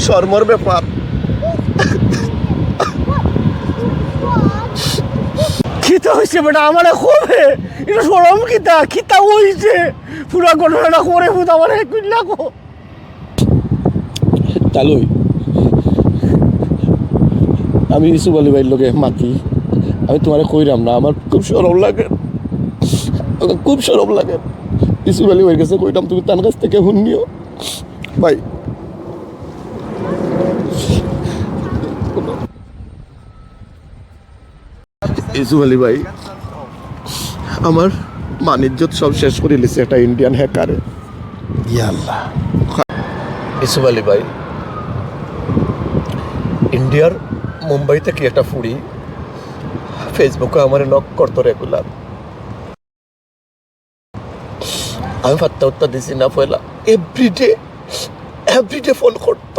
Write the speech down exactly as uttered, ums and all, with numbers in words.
শরমর ব্যাপার। কিতা অইছে বেটা? আমারে কবে? ইটা শরম কিতা? কিতা অইছে? পুরা ঘটনাটা করে ফুত আমারে কইলা গো। তালুই, আমি ইসুফ আলী ভাইর লগে মাতি, আমি তুমারে কইরাম না, আমার খুব শরম লাগে, খুব শরম লাগে। ইসুফ আলী ভাইর গেছে কইরাম, তুমি তান গেছ থাকি হুনিও ভাই। ইসুফ আলী ভাই, আমার মান ইজ্জত সব শেষ করিলিছে একটা ইন্ডিয়ান হ্যাকারে। ইয়া আল্লাহ। ইসুফ আলী ভাই, ইন্ডিয়ার মুম্বাই থাকি একটা ফুড়ি Facebook-এ আমারে নক করতো রেগুলার। আমি পাত্তা উত্তা দিছি না পয়লা। এভরিডে, এভরিডে ফোন করতো,